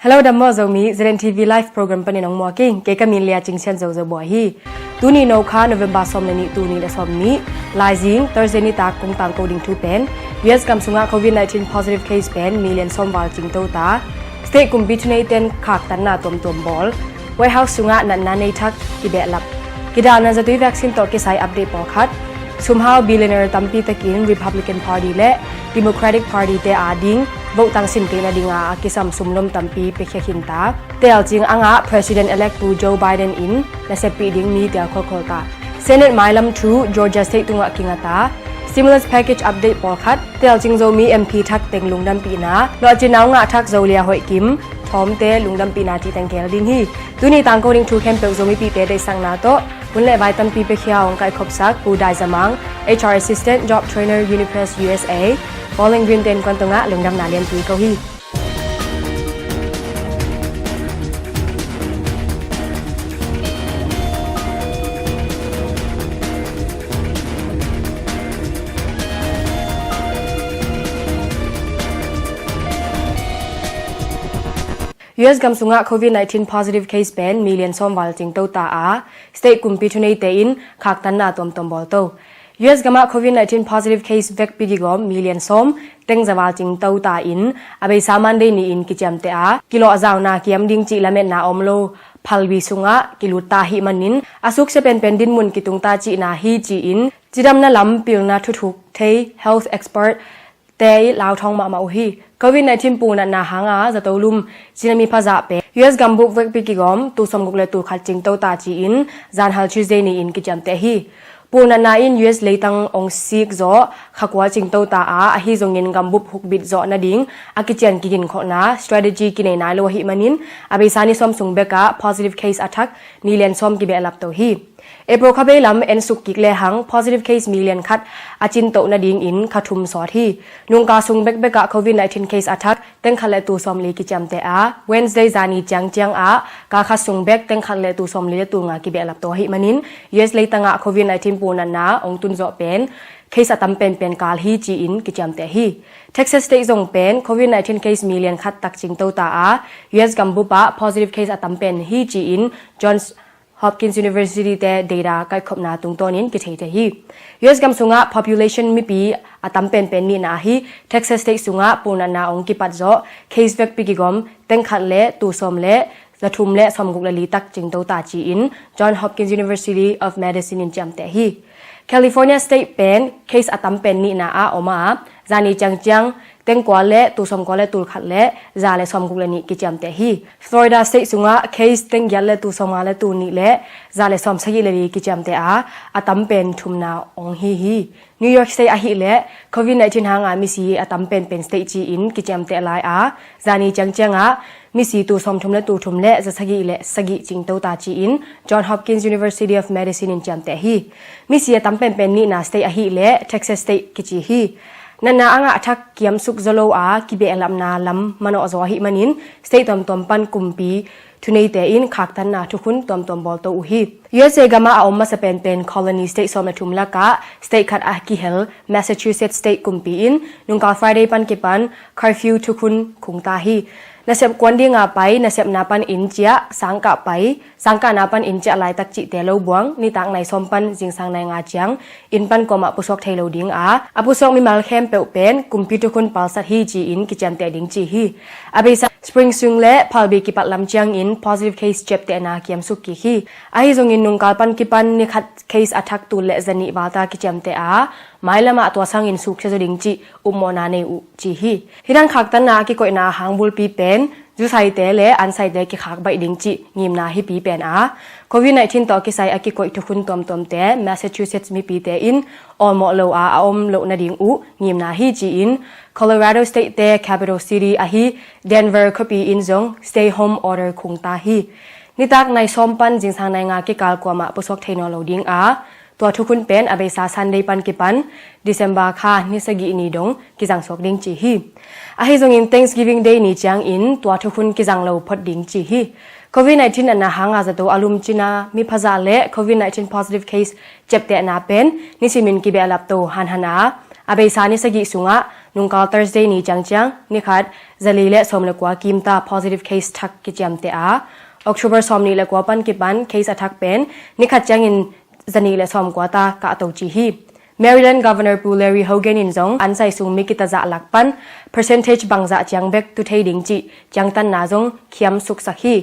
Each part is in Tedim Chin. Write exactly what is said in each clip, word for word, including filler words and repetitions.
Hello, dam maw Zomi, Z N T V Live Program panin hong muak ing. Kei ka min Lia Cing Sian Zo Zo Bawi hi. Tuni no kha November sawm le nih, tul nih le sawm nih, Laizing, Thursday nitak kong tangko ding thu pen, U S gam sungah covid nineteen positive case pen million sawm val cing to ta. State kumpi thuneite'n khaktanna tuamtuam bawl. White House sungah natna nei thak kibehlap. Kidalna zatui vaccine tawh kisai update pawlkhat. Sumhau billionaire tampi tekin Republican Party le Democratic Party te ading vote tangsim kei nadinga a kisam sumlom tampi piakhia khin ta. Telcing a ngah President-elect Pu Joe Biden in naseppih ding mi tel kholkhol ta. Senate mailam thu Georgia State tungah kinga ta. Stimulus package update pawlkhat. Telcing Zomi M P thak teng lungdampihna. Lawhcinau ngah thak Zolia Hoih Kim thawmte lungdampihna cih teng gel ding hi. Tuni tangko ding thu khempeuh Zomipihte deihsakna tawh hun le vai tampi piakhia hong kaihkhopsak Pu Dai Za Mang, H R Assistant, Job Trainer, Unipress U S A, Bowling Green te innkuan tungah lungdamna lianpi ko hi. U S gam sungah covid nineteen positive case pen million sawm val cing to ta a, state kumpi thuneite in khaktanna tuamtuam bawl to. U S gamah covid nineteen positive case vekpi kigawm million sawm teng za val cing to ta in, a beisa Monday ni-in kiciamteh a, kilawhzauna kiam ding cih lametna om lo phalbi sungah kilut ta ahih manin, a suksia penpen dinmun kitung ta cihna hi ci-in, cidamna lam pilna thuthuk thei health expert te i lauthawng mahmah uh hi. Covid nineteen punatna hanga zato lum Cina miphazah pen U S gambup vekpi kigawm tul sawmguk le tul khat cing to ta ci-in, zanhal Tuesday ni-in kiciamteh hi. Punatna in U S leitang ong sik zawh khakual cing to ta a, ahi zongin gambup hukbit zawh nading a kician kiginkholhna strategy kinei nai lo ahih manin, a beisa ni sawm sung bekah positive case a thak million sawm kibehlap to hi. April kha bei lam ensuk kik lehang positive case million khat a cin toh nadingin kha thum sawt hi. Nungka sung bekbekah covid nineteen case a thak teng khat le tul sawmli kiciamteh a, Wednesday zani ciangciang ah kal khat sung bek teng khat le tul sawmli le tul nga kibehlap to ahih manin, U S leitangah covid nineteen punatna ong tunzawh pen case a tam penpen kal hi ci-in kiciamteh hi. Texas State zong pen covid nineteen case million khat tak cing to ta a, U S gambup ah positive case a tam pen hi ci-in Johns Hopkins University te data kaihkhopna tungtawnin kitheithei hi. U S gam sungah population mipi a tam penpen nihna ahi Texas State sungah punatna ong kipat zawh case vekpi kigawm teng khat le tul sawm le za thum le sawmguk le li tak cing to ta ci-in John Hopkins University of Medicine in ciamteh hi. California State pen case a tam pen nihna ah om a, zani ciangciang teng kua le tul sawmkua le tul khat le za le sawmguk le nih kiciamteh hi. Florida State sungah case teng giat le tul sawmnga le tul nih le za le sawmsagih le li kiciamteh a, a tam pen thumna ong hi hi. New York State ahih leh covid nineteen hanga misi a tam penpen state ci-in kiciamteh lai a, zani ciangciangah misi tul sawmthum le tul thum le za sagih le sagih cing to ta ci-in John Hopkins University of Medicine in ciamteh hi. Misi a tam penpen nihna state ahih leh Texas State kici hi. Natna a ngah thak kiamsuk zaw lo a, kibehlapna lam manawh zaw ahih manin state tuamtuam pan kumpi thuneite in khaktanna thukhun tuamtuam bawl to uh hi. U S A gamah a om masa penpen colony state sawm le thum lakah state khat a kihel Massachusetts State kumpi in nungkal Friday pan kipan curfew thukhun khung ta hi. Nasep kuan dinga pai, nasepna pan inn ciah, sangkah pai, sangkahna pan inn ciah laitak cihte lo buang, nitak nai sawm pan zingsang nai nga ciang inn pan kuamah pusuak thei lo ding a, a pusuak mimal khempeuh pen kumpi thukhun palsat hi ci-in kiciamteh ding ci hi. A beisa Spring Swing le phalbi kipat lam ciangin positive case ciaptehna kiamsuk kik hi. Ahi zongin nungkal pan kipan ni khat case a thak tul le zanih valta kiciamteh a, mailamah tua sangin suksia zaw ding cih upmawhna nei uh ci hi. Hidang khaktanna a kikoihna hang bulpi pen zusaite le ansaite kikhak baih ding cih ngimna hipi pen a, covid nineteen tawh kisai a kikoih thukhun tuamtuamte Massachusetts mipite in awlmawh lo a, a om loh nading uh ngimna hi ci-in Colorado State te capital city ahi Denver khuapi in zong stay home order khung ta hi. Nitak nai sawm pan zingsang nai nga kikal kuamah pusuak thei nawn lo ding a, tua thukhun pen a beisa Sunday pan kipan December kha ni sagih ni dong kizang suak ding ci hi. Ahi zongin Thanksgiving Day ni ciangin tua thukhun kizang lo phot ding ci hi. Covid nineteen natna hanga zato a lum Cina miphazah le covid nineteen positive case ciaptehna pen nisimin kibehlap to hanhan a, a beisa ni sagih sungah Nungkal Thursday ni ciangciang nikhat zali le sawm le kua kimta positive case thak kiciamteh a, October sawm nih le kua pan kipan case a thak pen nikhat ciangin zanih le sawm kua ta kahto ci hi. Maryland Governor Pu Larry Hogan in zong an sai sung mi kitazah lak pan percentage bangzah ciang bek tu thei ding cih ciangtanna zong khiam suksak hi.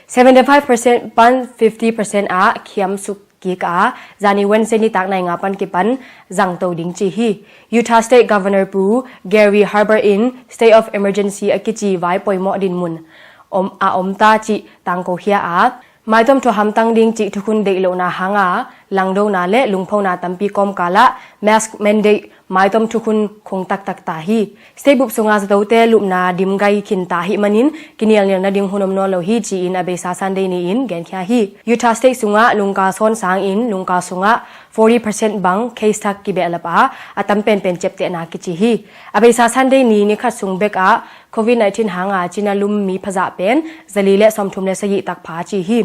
Seventy five percent pan fifty percent ah khiam suk kik a, zani Wednesday nitak nai nga pan kipan zangto ding ci hi. Utah State Governor Pu Gary Harbert in state of emergency a kici vai poimawh dinmun om, a omta cih tangko khia a, maitom thuah hamtang ding cih thukhun deih lohna hanga langdona le lungphona tampi kawmkalah mask mandate maitom thukhun khung taktak ta hi. State bup sunga zatote lupna dim gai khinta ahih manin kinialnial nading hun om nawn lo hi ci-in a beisa Sunday ni-in genkhia hi. Utah State sungah nungkal sawn sangin nungkal sungah forty percent bang case thak kibehlap a, a tam penpen ciaptehna kici hi. A beisa Sunday ni nikhat sung bekah covid nineteen hanga Chin a lum mi phazah pen zali le sawmthum le sagih takpha ci hi.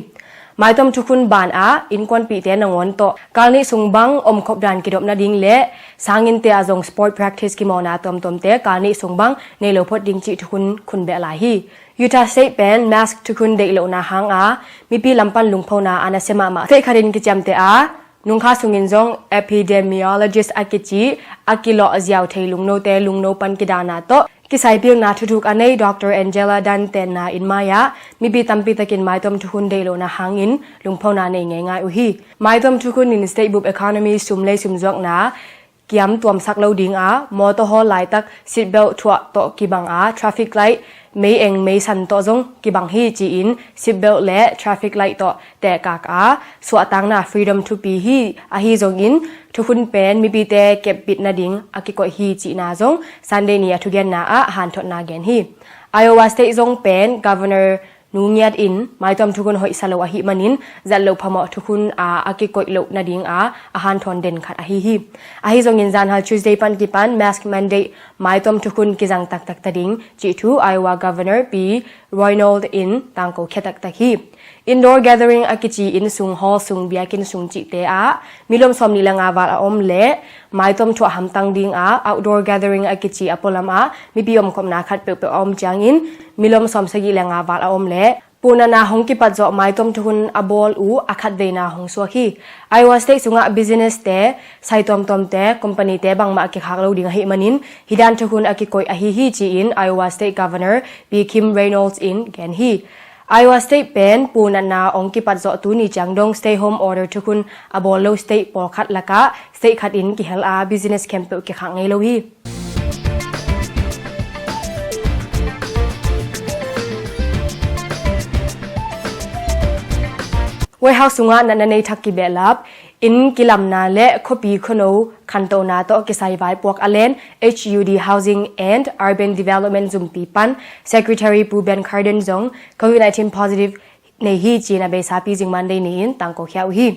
Maitom thukhun ban ah innkuanpihte nangawn tawh kal nih sung bang omkhop dan kidop nading le sanginte ah zong sport practice kimawlna tuamtuamte kal nih sung bang nei lo phot ding cih thukhun khun beh lai hi. Utah State pen mask thukhun deih lohna hanga mipi lampan lungphona a nasia mahmah state khatin kiciamteh a, nungkha sungin zong epidemiologist a kici a kilawh ziau thei lungnote lungno pan kidana tawh kisaipilna thuthuk a nei Doctor Angela Dan tenna in mai-ah mipi tampi takin maitom thukhun deih lohna hangin lungphona nei ngeingai uh hi. Maitom thukhun in state bup economy sum lei sum zuakna kiam tuamsak lo ding a, mawtaw hawl laitak seat belt thuah tawh kibang a, traffic light mei eng mei san tawh zong kibang hi ci-in seat belt le traffic light tawh tehkak a suahtakna freedom thupi hi. Ahi zongin thukhun pen mipite kepbit nading a kikoih hi cihna zong Sunday ni a thugenna ah hanthotna gen hi. Iowa State zong pen Governor Nu Ngiat in maitom thukhun hoihsa lo ahih manin zat loh phamawh thukhun a a kikoih loh nading a a hanthawn den khat ahi hi. Ahi zongin zanhal Tuesday pan kipan mask mandate maitom thukhun kizang taktak ta ding cih thu Iowa Governor Pi Reynolds in tangko khia taktak hi. Indoor gathering a kici inn sung, hall sung, biakinn sung cihte ah milom sawm nih le nga val a om le maitom thuah hamtang ding a, outdoor gathering a kici a pualam ah mipi omkhopna khat peuhpeuh a om ciangin milom sawm sagih le nga val a om le puhnatna hong kipat zawh maitom thukhun a bawl uh a khat veina hong suak hi. Iowa State sungah business te, sai tuamtuamte, company te bangmah kikhak lo ding ahih manin hih dan thukhun a kikoih ahi hi ci-in Iowa State Governor Pi Kim Reynolds in gen hi. Iowa State pen puhnatna hong kipat zawh tuni ciang dong stay home order thukhun a bawl lo state pawlkhat lakah state khat in kihel a business khempeuh kikhak ngei lo hi. White House sungah natna nei thak kibehlap, inn kilamna le khuapi khuano khantohna tawh kisai vaipuak a len H U D Housing and Urban Development zumpi pan Secretary Pu Ben Cardin zong covid nineteen positive nei hi ci-in a beisa pi zing Monday ni-in tangko khia uh hi.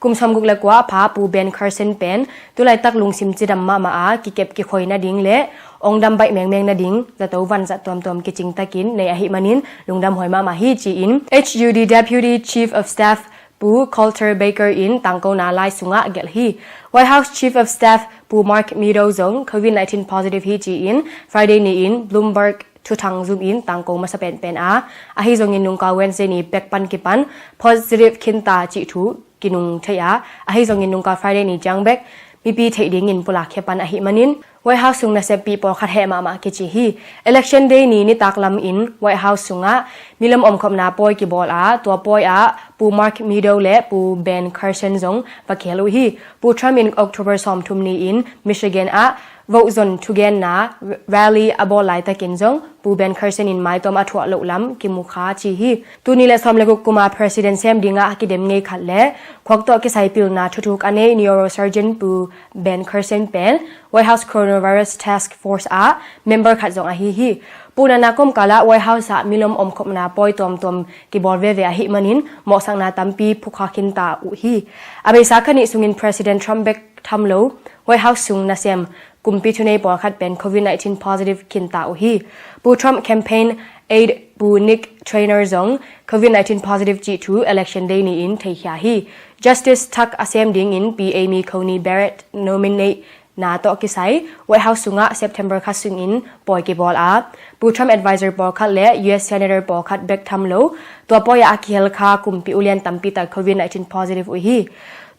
Kum sawmguk le kua a pha Pu Ben Carson pen tulaitak lungsim cidam mahmah a kikep kikhoi nading le ong dam baih mengmeng nading zato vanzat tuamtuam kicing takin nei ahih manin lungdam huai mahmah hi ci-in H U D Deputy Chief of Staff Pu Colter Baker in tangkona lai sungah gelh hi. White House Chief of Staff Pu Mark Meadows zong covid nineteen positive hi ci-in Friday ni-in Bloomberg thuthang zumin tangko masa penpen a, ahi zongin nungkal Wednesday ni bek pan kipan positive khinta cih thu kinung thei a, ahi zongin nungkal Friday ni ciang bek mipi theih dingin pulak khia pan ahih manin White House sung naseppih pawlkhat heh mahmah kici hi. Election day ni nitak lam in White House sungah milom omkhopna pawi kibawl a, tua pawi ah Pu Mark Meadow le Pu Ben Carson zong va kihel uh hi. Pu Trump in October sawmthum ni-in Michigan ah vote zon thugenna rally a bawl laitakin zong Pu Ben Carson in maitom a thuah loh lam kimu kha ci hi. Tuni le sawm le guk kuma president sem dingah a kidem ngei khat le khuak tawh kisaipilna thuthuk a nei neurosurgeon Pu Ben Carson pen White House Coronavirus Task Force ah member khat zong ahi hi. Puhnatna kawmkalah White House ah milom omkhopna pawi tuamtuam kibawl veve ahih manin mawhsakna tampi phukha khinta uh hi. A beisa kha nih sungin President Trump bek tham lo White House sung nasem kumpi thunei pawlkhat pen covid nineteen positive khinta uh hi. Pu Trump campaign aide Pu Nick Traynor zong covid nineteen positive cih thu election day ni-in theikhia hi. Justice thak a sem dingin Pi Amy Coney Barrett nominate na tawh kisai White House sungah September kha sungin pawi kibawl a, Pu Trump advisor pawlkhat le U S Senator pawlkhat bek tham lo tua pawi ah a kihel kha kumpi ulian tampi tak covid nineteen positive uh hi.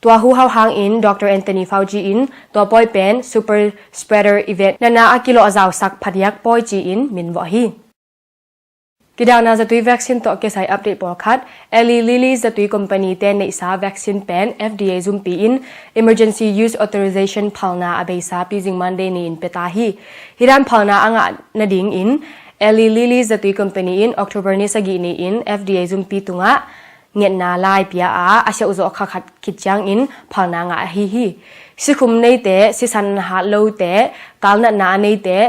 Tua huhau hangin Doctor Anthony Fauci in tua pawi pen super spreader event natna a kilawhzausak phadiak pawi ci-in minvawh hi. Kidakna zatui vaccine tawh kisai update pawlkhat. Eli Lilly zatui company te neihsa vaccine pen F D A zumpi in emergency use authorization phalna a beisa Pi Zing Monday ni-in pia ta hi. Hih dan phalna a ngah nadingin Eli Lilly zatui company in October ni sagih ni-in F D A zumpi tungah ngetna lai pia a, a siauhzawh kha khat khit ciangin phalna ngah ahi hi. Sikhum neite, sisan hat lote, kalnatna a neite,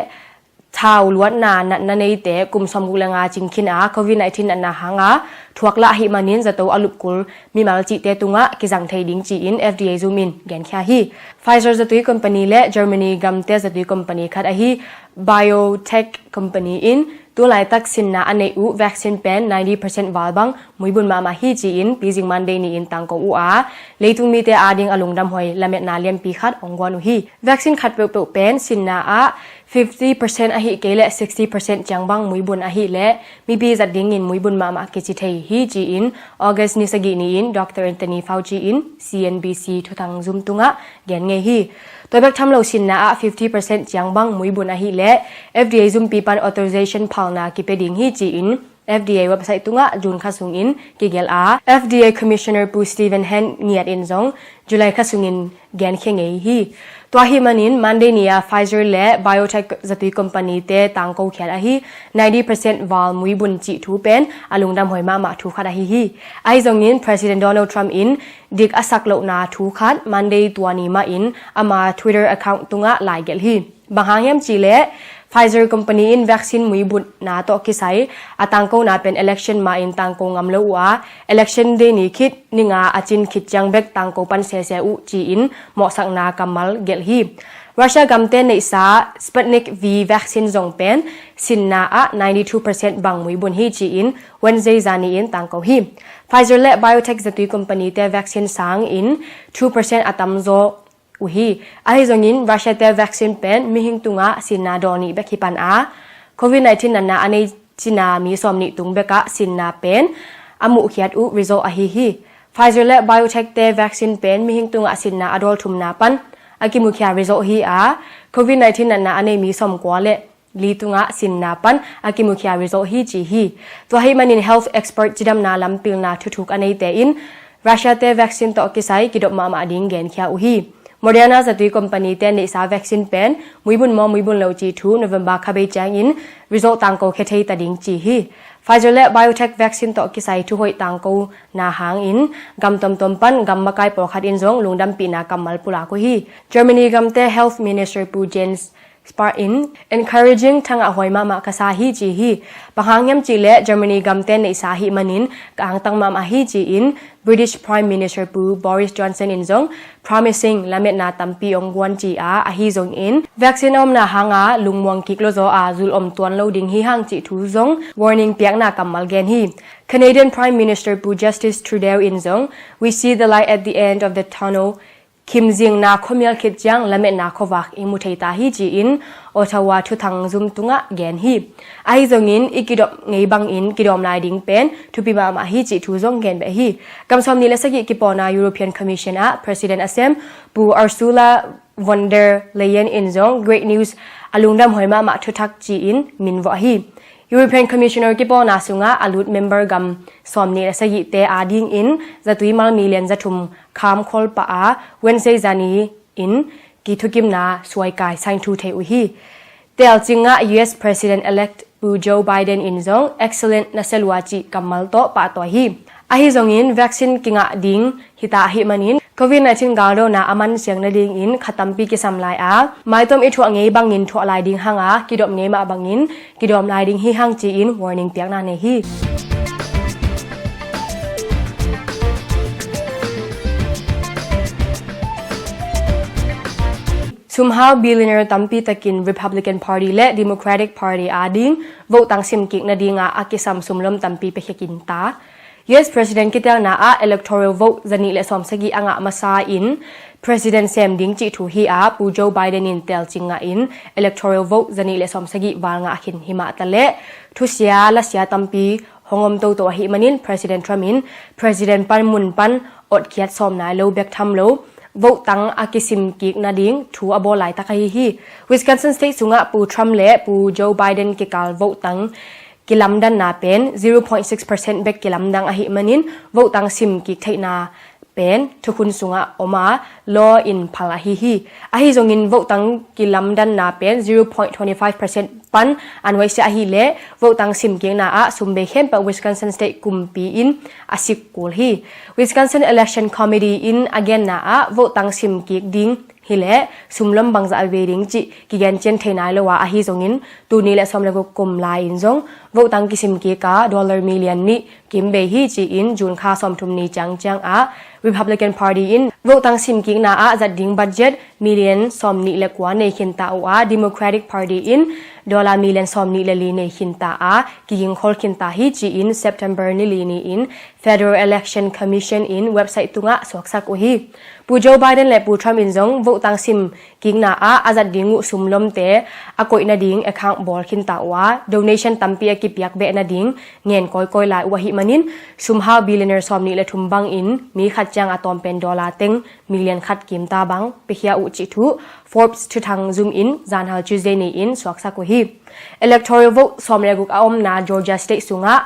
thau luatna natna neite kum sawmguk le nga cing khin a covid nineteen natna hanga thuak lah ahih manin zato a lupkul mimal cihte tungah kizang thei ding ci-in F D A zumin genkhia hi. Pfizer zatui company le Germany gamte zatui company khat ahi BioNTech company in tu laitak sinna a neih uh vaccine pen ninety percent val bang muibun mahmah hi ci-in Pi Zing Monday ni-in tangko uh a, leitung mite ading a lungdamhuai lametna lianpi khat hong guan uh hi. Vaccine khat peuhpeuh pen sinna ah fifty percent ahih kei leh sixty percent ciang bang muibun ahih leh mipi zat dingin muibun mahmah kici thei hi ci-in August ni sagih ni-in Doctor Anthony Fauci in C N B C thuthang zum tungah gen ngei hi. Tua bek tham lo sinna ah fifty percent ciang bang muibun ahih leh F D A zumpi pan authorization phalna kipia ding hi ci-in F D A website tungah June kha sungin kigelh a, F D A Commissioner Pu Stephen Hahn ngiat in zong July kha sungin genkhia ngei hi. Tua ahih manin Monday ni-a Pfizer le BioNTech zatui company te tangko khial ahi ninety percent val muibun cih thu pen a lungdamhuai mahmah thu khat ahi hi. Ahi zongin President Donald Trump in dik a sak lohna thu khat Monday tua ni mahin ama Twitter account tungah laigelh hi. Bang hang hiam cihleh Pfizer company in vaccine muibunna tawh kisai a tangkona pen election ma-in tangko ngam lo uh a, election day ni khit ni nga a cin khit ciang bek tangko pan sese uh ci-in mawhsakna kammal gelh hi. Russia gamte neihsa Sputnik V vaccine zong pen sinna ah ninety two percent bang muibun hi ci-in Wednesday zani in tangko hi. Pfizer le BioNTech zatui company te vaccine sangin two percent a tamzaw uh hi. Ahi zongin Russia te vaccine pen mihing tungah sinna dawl nih bek hi pan a, covid nineteen natna a nei cina mi sawm nih tung bekah sinna pen a muhkhiat uh result ahi hi. Pfizer le BioNTech te vaccine pen mihing tungah sinna a dawl thumna pan a kimukhia result hi a, covid nineteen natna a nei mi sawm kua le li tungah sinna pan a kimukhia result hi ci hi. Tua ahih manin health expert cidamna lam pilna thuthuk a neite in Russia te vaccine tawh kisai kidop mahmah ding genkhia uh hi. Moderna zatui company te neihsa vaccine pen muibun maw muibun lo cih thu November kha bei ciangin result tangko khia thei ta ding ci hi. Pfizer le BioNTech vaccine tawh kisai thuhoih tangkona hangin gam tomtom pan gam makai pawlkhat in zong lungdampihna kammal pulak uh hi. Germany gamte health minister Pu Jens Spahn in encouraging, thangah huai mahmah ka sa hi ci hi. Bang hang hiam cihleh Germany gamte neihsa ahih manin ka angtang mahmah hi ci-in British Prime Minister Pu Boris Johnson in zong promising lametna tampi hong guan ci a, ahi zongin vaccine a omna hanga lungmuang kik lo zaw a zul om tuan lo ding hi hang cih thu zong warning piakna kammal gen hi. Canadian Prime Minister Pu Justice Trudeau in zong, "We see the light at the end of the tunnel." Khimzingna khuamial khit ciang lametna khuavak i mu thei ta hi ci-in Ottawa thuthang zum tungah gen hi. Ahi zongin i kidop ngei bangin kidawm lai ding pen thupi mahmah hi cih thu zong gen beh hi. Gam sawm nih le sagih kipawlna European Commission ah President a sem Pu Ursula von der Leyen in zong great news, a lungdamhuai mahmah thuthak ci-in minvawh hi. European Commissioner kipawlna sungah a lut member gam sawm nih le sagihte adingin zatui mal million zathum khamkhawl pah a, Wednesday zani in kithukimna suaikai sainthu thei uh hi. Telcingah U S President-elect Pu Joe Biden in zong excellent, nasia lua cih kammal tawh pahtawi hi. Ahi zongin vaccine kingah ding hita ahih manin covid nineteen galdona a mansiang nadingin kha tampi kisam lai a, maitom i thuah ngei bangin thuah lai ding hanga kidop ngei mah bangin kidawm lai ding hi hang ci-in warning piakna nei hi. Sumhau billionaire tampi takin Republican Party le Democratic Party ading vote tangsim kik nadinga a kisam sumlom tampi piakhiakin ta. U S President kitelna ah electoral vote zanih le sawmsagih a ngah masa in President sem ding cih thu hi a, Pu Joe Biden in telcing ngah in electoral vote zanih le sawmsagih val ngah khin hi mah ta leh thusia lasia tampi hong om toto ahih manin President Trump in President pan mun pan otkhiat sawm nai lo bek tham lo vote tang a kisim kik nading thu a bawl laitak ahi hi. Wisconsin State sungah Pu Trump le Pu Joe Biden kikal vote tang kilamdanna pen zero point six percent bek kilamdang ahih manin vote tang sim kik theihna pen thukhun sungah om a, law in phal ahi hi. Ahi zongin vote tang kilamdanna pen zero point twenty five percent pan a nuaisiah ahih leh vote tang sim kikna ah sum bei khempeuh Wisconsin State kumpi in a sik kul hi. Wisconsin Election Committee in a genna ah vote tang sim kik ding hi leh sumlom bangzah a vei ding cih kigen cian thei nai lo a, ahi zongin tuni le sawm le guk kum lai in zong vote tang kisim kik a dollar million nih kim bei hi ci-in June kha sawmthum ni ciangciang ah Republican Party in vote tang sim kikna ah zat ding budget million sawmnih le kua nei khin ta uh a, Democratic Party in dollar million sawmnih le li nei khin ta a, kiging khol khin ta hi ci-in September ni li ni-in Federal Election Commission in website tungah suaksak uh hi. Pu Joe Biden le Pu Trump in zong vote tang sim kikna ah a zat ding uh sumlomte a koih nading account bawl khin ta uh a, donation tampi a kipiak beh nading ngen kawikawi lai uh ahih manin sumhau billionaire sawmnih le thum bangin mi khat ciang a tawm pen dollar teng million khat kim ta bang piakhia uh cih thu Forbes thuthang zum in zanhal Tuesday ni-in suaksak uh hi. Electoral vote sawm le guk a omna Georgia State sungah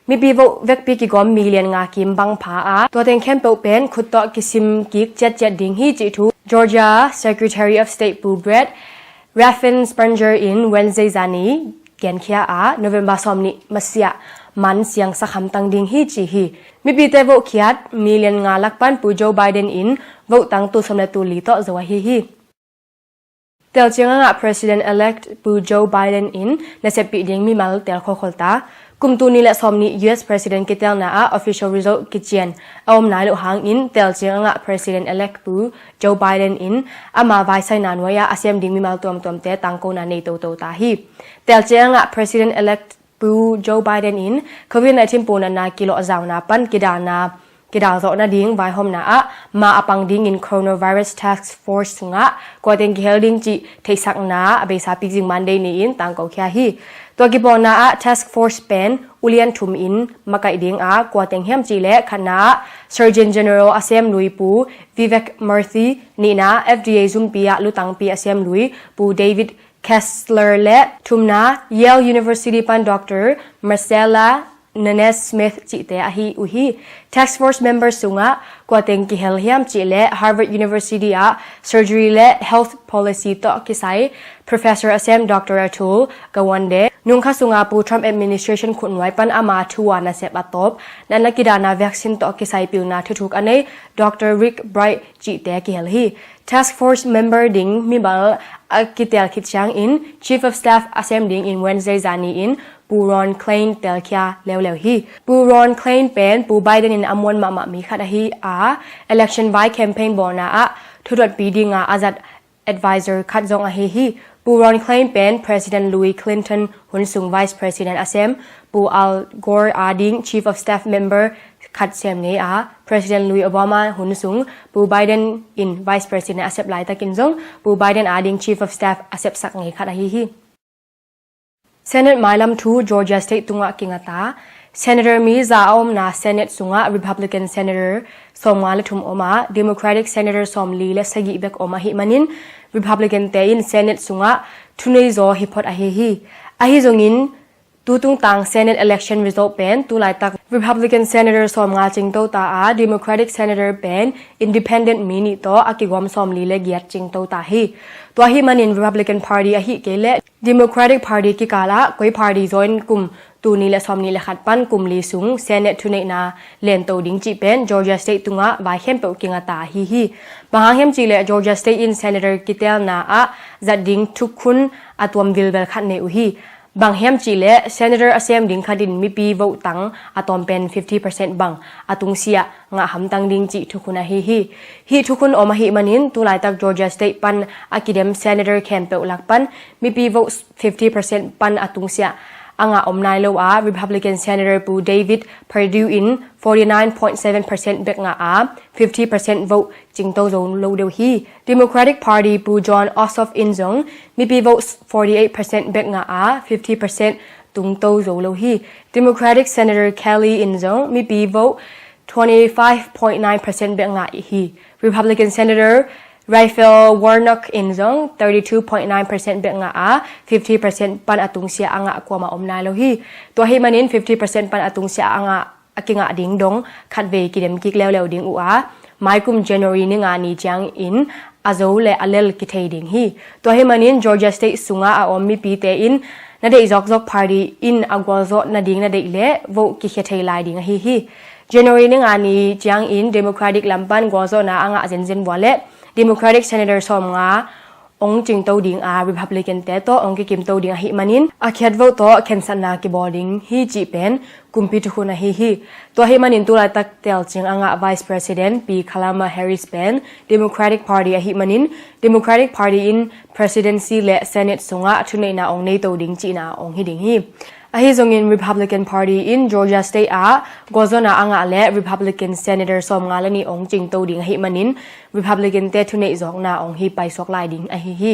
mipi vote vekpi kigawm million nga kim bang pha a, tua teng khempeuh pen khut tawh kisim kik ciatciat ding hi cih thu Georgia Secretary of State Pu Brad Raffensperger in Wednesday zani genkhia a, November sawmnih masiah man siangsak hamtang ding hi ci hi. Mipite vote khiat million nga lak pan Pu Joe Biden in vote tang tul sawm le tul li tawh zo ahi hi. Telciang a ngah President-elect Pu Joe Biden in naseppih ding mimal tel kholkhol ta. Kum tul nih le sawmnih U S President kitelna ah official result kician a om nai loh hangin telciang a ngah President-elect Pu Joe Biden in ama vaisaina nuai-ah a sem ding mimal tuamtuamte tangkona nei toto ta hi. Telciang a ngah President-elect Pu Joe Biden in covid nineteen punatna kilawhzauna pan kidalna kidalzawh nading vaihawmna ah ma a pang dingin Coronavirus Task Force sungah kuateng kihel ding cih theihsakna a beisa pikzing Monday ni-in tangko khia hi. Tua kipawlna ah Task Force pen ulian thum in makaih ding a, kuateng hiam cihleh khatna ah Surgeon General a sem lui Pu Vivek Murthy, nihna F D A zumpi ah lutangpi a sem lui Pu David Kessler le thumna Yale University pan Doctor Marcella Nunes Smith cihte ahi uh hi. Task Force member sungah kuateng kihel hiam cihleh Harvard University ah surgery le health policy tawh kisai Professor a sem Doctor Atul Gawande, nungkha sunga Pu Trump administration khutnuai pan ama thu a nasep a tawp natna kidana vaccine tawh kisai pilna thuthuk a nei Doctor Rick Bright cihte kihel hi. Task Force member ding mimal a kitel khit ciangin Chief of Staff a sem dingin Wednesday zani in Pu Ron Klain telkhia leuleu hi. Pu Ron Klain pen Pu Biden in a muan mahmah mi khat ahi a, election vai campaign bawlna ah thudotpi dinga a zat advisor khat zong ahi hi. Pu Ron Klain pen President Louis Clinton hun sung Vice President a sem Pu Al Gore ading Chief of Staff member khat sem ngei a, President Louis Obama hun sung Pu Biden in Vice President a sep laitakin zong Pu Biden ading Chief of Staff a sepsak ngei khat ahi hi. Senate mailam thu Georgia State tungah kinga ta. Senator mi za a omna Senate sungah Republican Senator sawmnga le thum om a, Democratic Senator sawmli le sagih bek om ahih manin Republican te in Senate sungah thuneizaw hi phot ahi hi. Ahi zongin tu tungtang Senate election result pen tu laitak Republican Senator sawmnga cingto ta a, Democratic Senator pen independent mi nih tawh a kigawm sawmli le giat cingto ta hi. Tua ahih manin Republican Party ahih kei leh Democratic Party kikal ah koi party zaw in kum tul nih le sawmnih le khat pan kum li sung Senate thuneihna lento ding cih pen Georgia State tungah vai khempeuh kinga ta ahi hi. Bang hang hiam cihleh Georgia State in Senator kitelna ah zat ding thukhun a tuam vilvel khat nei uh hi. Bang hiam cihleh Senator a sem ding khat in mipi vote tang a tawm pen fifty percent bang a tungsiah ngah hamtang ding cih thukhun ahi hi. Hih thukhun om ahih manin tu laitak Georgia State pan a kidem Senator khempeuh lak pan mipi vote fifty percent pan a tungsiah a ngah om nai lo a, Republican Senator Pu David Perdue in forty nine point seven percent bek ngah a, fifty percent vote cingto zo lo deuh hi. Democratic Party Pu Jon Ossoff in zong mipi vote forty eight percent bek ngah a, fifty percent tungto zo lo hi. Democratic Senator Kelly in zong mipi vote twenty five point nine percent bek ngah hi. Republican Senator Raphael Warnock in zong thirty two point nine percent bek ngah a, fifty percent pan a tungsiah a ngah kuamah om nai lo hi. Tua ahih manin fifty percent pan a tungsiah a ngah a kingah ding dong khatvei kidem kik leuleu ding uh a, maikum January ni nga ni ciangin a zo le a lel kithei ding hi. Tua ahih manin Georgia State sungah a om mipite in na deih zawkzawk party in a gualzawh nading na deih le vote kikhia thei lai ding ahi hi. January ni nga ni ciangin Democratic lam pan gualzawhna a ngah zenzen vua le Democratic Senator sawmnga ong cingto ding a, Republican te tawh ong kikimto ding ahih manin a khiat vote tawh khensatna kibawl ding hi cih pen kumpi thukhun ahi hi. Tua ahih manin tulaitak telcing a ngah Vice President Pi Kamala Harris pen Democratic Party ahih manin Democratic Party in Presidency le Senate sungah thuneihna ong neito ding cihna ong hi ding hi. Ahi zongin Republican Party in Georgia State ah gualzawhna a ngah le Republican Senator sawmnga le nih ong cingto ding ahih manin Republican te thuneih zawkna ong hi paisuak lai ding ahi hi.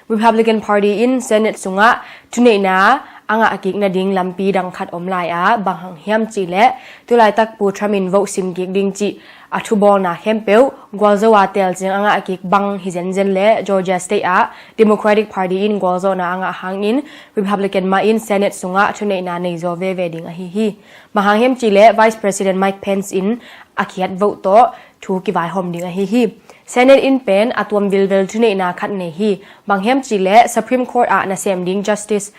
Republican Party in Senate sungah thuneihna a ngah kik nading lampi dang khat om lai a, bang hang hiam cih leh tulaitak Pu Trump in vote sim kik ding cih a thubawlna khempeuh gualzo a telcing a ngah kik bang hi zenzen le Georgia State ah Democratic Party in gualzawhna a ngah hangin Republican mah in Senate sungah thuneihna nei zaw veve ding ahi hi. Bang hang hiam cih leh Vice President Mike Pence in a khiat vote tawh thu kivaihawm ding ahi hi. Senate in pen a tuam vilvel thuneihna khat nei hi. Bang hiam cih leh Supreme Court ah nasem ding Justice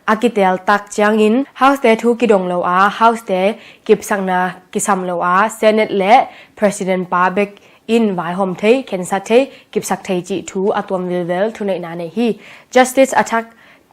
a kitel tak ciangin House te thu kidong lo a, House te kipsakna kisam lo a, Senate le President pa bek in vaihawm thei, khensat thei, kipsak thei cih thu a tuam vilvel thuneihna nei hi. Justice a thak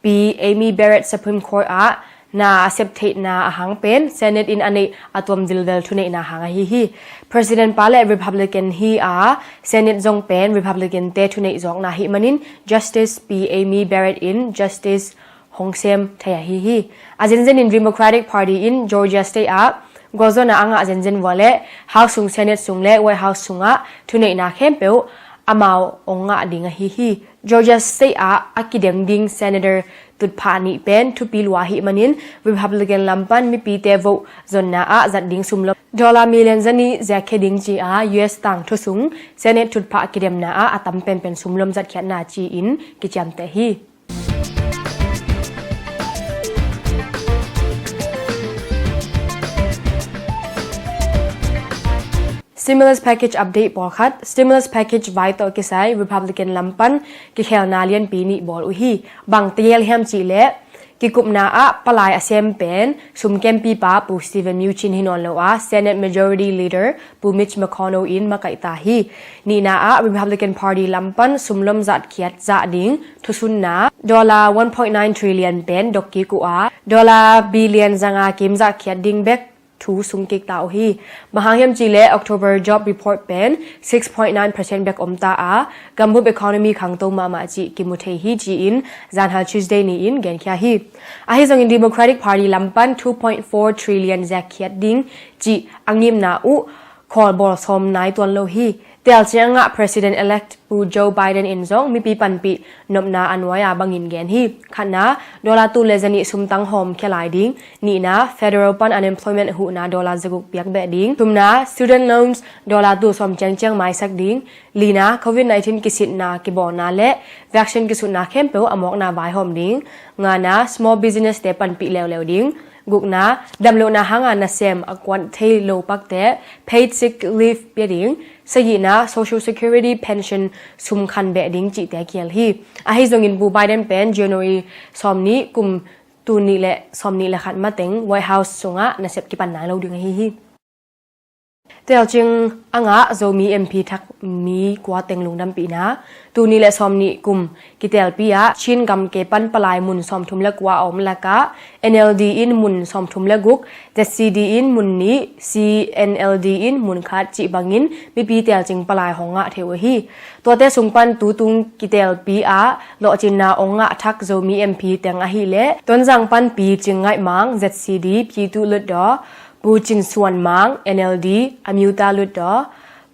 Pi Amy Barrett Supreme Court ah na a sep theihna a hang pen Senate in a neih a tuam vilvel thuneihna hang ahi hi. President pa le Republican hi a, Senate zong pen Republican te thuneih zawkna hih manin Justice Pi Amy Barrett in Justice hong sem thei ahi hi. A zenzen in Democratic Party in Georgia State ah gualzawhna a ngah zenzen vua le House sung, Senate sung le White House sungah thuneihna khempeuh amau ong ngah ding ahi hi. Georgia State ah a kidem ding Senator tutphah nih pen thupi lua ahih manin Republican lam pan mipite vote zonna ah zat ding sumlom dollar million zanih ziakkhia ding ci a, U S tangthu sung Senate tutphah kidemna ah a tam penpen sumlom zatkhiatna ci-in kiciamteh hi. Stimulus package update pawlkhat. Stimulus package vai tawh kisai Republican lam pan kikhelna lianpi nih bawl uh hi. Bang tegel hiam cih leh kikupna ah palai a sem pen sum kempipa Pu Steven Mnuchin hi nawn lo a, Senate Majority Leader Pu Mitch McConnell in makaih ta hi. Nihna ah Republican Party lam pan sumlom zatkhiat zah ding thusunna dollar one point nine trillion pen dokkik uh a, dollar billion zanga kim zahkhiat ding bek thu sungkik ta uh hi. Bang hang hiam cih leh October job report pen six point nine percent bek om ta a, gambup economy khangto mahmah cih kimu thei hi ci-in zanhal Tuesday ni-in genkhia hi. Ahi zongin Democratic Party lam pan two point four trillion ziakkhiat ding cih a ngimna uh khawlbawl sawm nai tuan lo hi. Telcing a ngah President-elect Pu Joe Biden in zong mipi panpih nopna a nuai-a bangin gen hi. Khatna, dollar tul le zanih sumtang hawm khia lai ding. Nihna, federal pan unemployment huhna dollar zaguk piak beh ding. Thumna, student loans dollar tul sawm ciangciang maisak ding. Lina, covid nineteen kisitna kibawlna le vaccine kisutna khempeuh a mawkna vaihawm ding. Ngana, small business te panpih leuleu ding. Gukna, damlohna hanga nasem a kuan thei lo pakte paid sick leave pia ding. Sagihna, social security pension sum khan beh ding cihte kial hi. Ahi zongin Pu Biden pen January sawm nih kum tul nih le sawm nih le khat mateng White House sungah nasep kipan nai lo ding ahi hi. Telcing a ngah Zomi M P thak mi kua teng lungdampihna. Tul nih le sawmnih kum kitelpi ah Chin gamke pan palai mun sawmthum le kua a om lakah N L D in mun sawmthum le guk, Z C D in mun nih, C N L D in mun khat cih bangin mipi telcing palai hong ngah thei uh hi. Tuate sung pan tutung kitelpi ah lawhcinna hong ngah thak Zomi M P teng ahih leh Tonzang pan Pi Cing Ngaih Mang, Z C D, Pi Tuh Lut Daw, Pu Cin Suan Mang, N L D, Amyuta Lut Daw,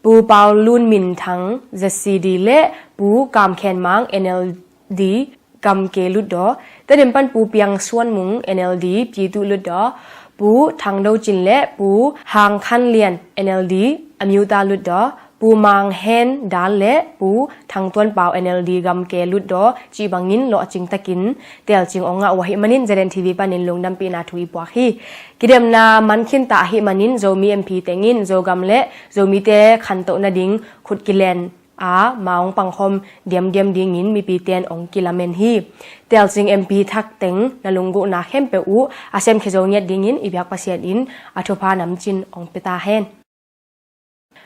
Pu Pau Lun Min Thang, Z C D, le Pu Kam Khen Mang, N L D, Gamke Lut Daw, Tedim pan Pu Piang Suan Mung, N L D, Pi Tuh Lut Daw, Pu Thang Do Cin le Pu Hang Khan Lian, N L D, Amyuta Lut Daw, Pu Mang Hen Dal le Pu Thang Tuan Pau, N L D, Gamke Lut Daw cih bangin lawhcing takin telcing hong ngah uh ahih manin Z N T V panin lungdampihna thu i puak hi. Kidemna man khinta ahih manin Zomi M P tengin Zogam le Zomite khantoh nading khut kilen a ma hong pangkhawm diamdiam dingin mipite in hong kilamen hi. Telcing M P thak teng na lunggulhna khempeuh uh a semkhia zo ngiat dingin i biak Pasian in a thupha namcin hong pia ta hen.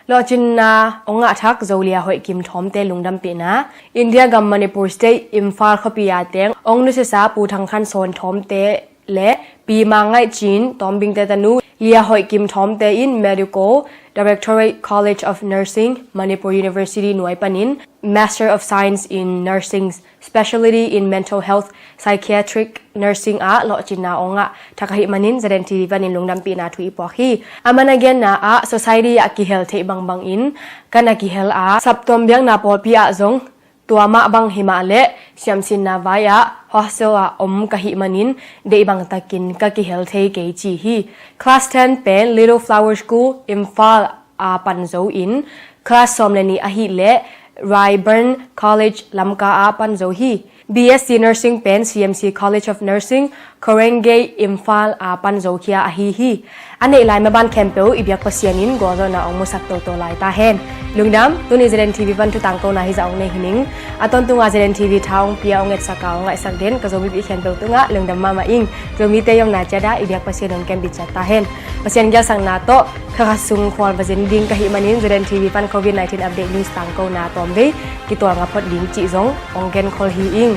Lawhcinna hong ngah thak Zolia hoih kim thawmte lungdampihna. India gam Manipur State, Imphal khuapi a teng hong nusiasa Pu Thang Khan Sawn Thawmte le Pi Mang Ngaih Cin Tawmbingte tanu Lia Hoih Kim Thawmte in Medical, Directorate College of Nursing, Manipur University nuai panin Master of Science in Nursing, Specialty in Mental Health, Psychiatric Nursing ah lawhcinna hong ngah thak ahih manin Z N T V panin lungdampihna thu i puak hi. A man a genna ah society ah kihel theih bangbangin ka na kihel a, saptuam biakna pawlpi ah zong tua mah bang himah leh siamsinna vai ah hostel ah om ka hih manin deih bangtakin ka kihel thei kei ci hi. Class ten pen Little Flower School, Imphal a pan zo in, class sawm le nih ahih leh Rayburn College, Lamka a pan zo hi. B S C Nursing pen C M C College of Nursing, Khorengei, Imphal a pan zo khia ahi hi. A neih lai maban khempeuh i biak Pasian in gualzawhna hong musak toto lai ta hen. Lungdam, tuni Z N T V pan thu tangkona hizah hong nei hi ning. A tawntunga Z N T V tha hong pia, hong etsak a, hong ngaihsak den ka Zomi pi khempeuh tungah lungdam mahmah ing. Zomite i omna ciat ah i biak Pasian hong kem bit ciat ta hen. Pasian gialsakna tawh kha kha sung khual va zin ding ka hih manin Z N T V pan Covid nineteen update news tangkona tawmvei kitual ngah phot ding cih zong hong genkhol hi ing.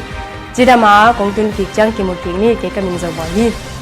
Cidam a kong tun kik ciang kimu kik ni, kei ka min Zo Bawi hi.